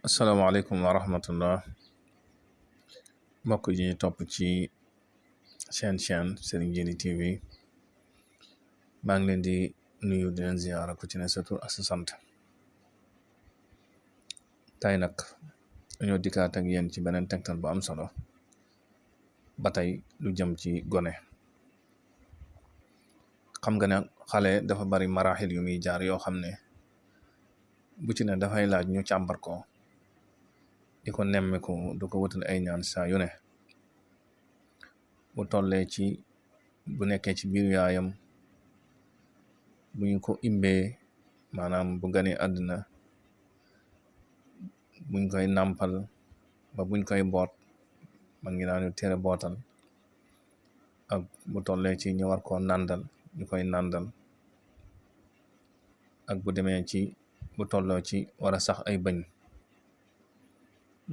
asalaamaaleykum wa rahmatullah mbokk yi ñu topp ci seen chaîne Serigne Djily TV maa ngi leen di nuyu di leen ziyaara ku ci ne sa tur ak sa sant. tey nag dañoo dikkaat ak yéen ci beneen tegtal bu am solo ba tey lu jëm ci gone. xam nga ne xale dafa bari maraaxil yu muy jaar yoo xam ne bu ci ne dafay laaj ñu càmbar ko di ko nemmiku du ko wutal ay ñaan saa yu ne bu tollee ci bu nekkee ci biir yaayam bu ñu ko imbee maanaam bu gane àddina buñ koy nàmpal ba buñ koy boot man ngi naanu tere bootal ak bu tollee ci ñu war koo nàndal ñu koy nàndal ak bu demee ci bu tolloo ci war a sax ay bëñ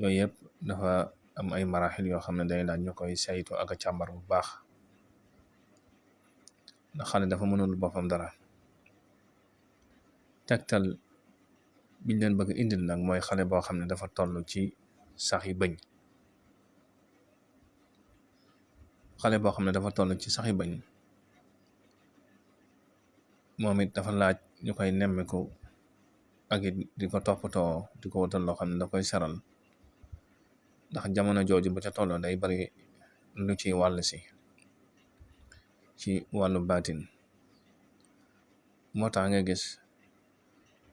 yooyu yëpp dafa am ay maraxil yoo xam ne day laaj ñu koy saytu ak a càmbar bu baax ndax xale dafa mënul boppam dara. tegtal biñ leen bëgg indil nag mooy xale boo xam ne dafa toll ci sax yi bëñ. xale boo xam ne dafa toll ci sax yi bëñ moom it dafa laaj ñu koy nemmiku ak it di ko toppatoo di ko wutal loo xam ne da koy saral ndax jamono jooju ba ca tolloo day bari lu ci wàll si ci wàllu baatin moo tax nga gis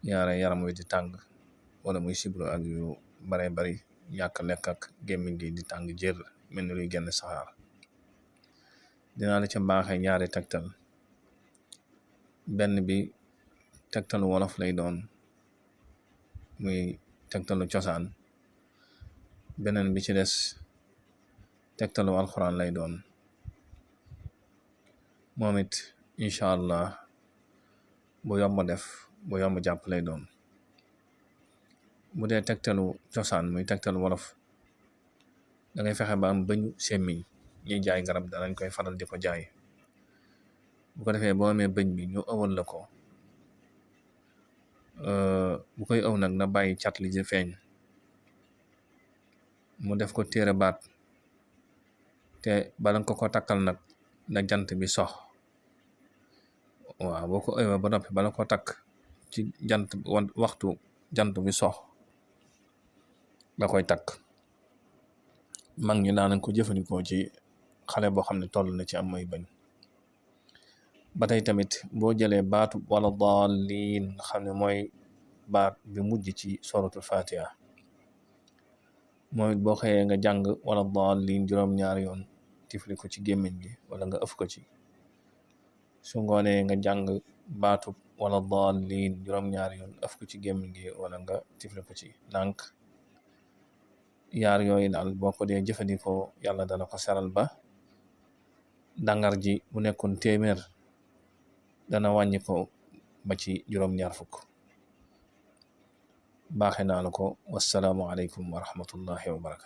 yaare yaram wi di tàng wala muy sibru ak yu bare bari ñàkk lekk ak gémmiñ gi di tàng jër mel ni luy génn saxaar. dinaa la ca baaxee ñaari tegtal benn bi tegtalu wolof lay doon muy tegtalu cosaan beneen bi ci des tegtalu alxuraan lay doon moom it incha allah bu yomb def bu yomb jàpp lay doon. bu dee tegtalu cosaan muy tegtalu wolof da ngay fexe ba am bëñu semmiñ ñuy jaay garab danañ koy faral di ko jaay bu ko defee boo amee bëñ bi ñu ëwal la ko bu koy ëw nag na bàyyi cat li ci feeñ mu def ko téere baat te bala nga ko takkal nag na jant bi sox waaw boo ko ëwee ba noppi bala ko takk ci waxtu jant bi sox da koy takk. mag ñi daan nañ ko jëfandikoo ci xale boo xam ne toll na ci am ay bañ. ba tey tamit boo jëlee baatu wala daalliin xam ne mooy baat bi mujj ci suratul fatiha mooy boo xëyee nga jàng wala daalliin juróom-ñaari yoon tifli ko ci gémmiñ gi wala nga ëf ko ci su ngoonee nga jàng baatu wala daalliin juróom-ñaari yoon ëf ko ci gémmiñ gi wala nga tifli ko ci ndànk. yaar yooyu daal boo ko dee jëfandikoo yàlla dana ko seral ba dangar ji bu nekkoon téeméer dana wàññi ko ba ci juróom-ñaar fukk. baaxe naa la ko wassalaamu aleykum wa rahmatullahi wa barakaatu.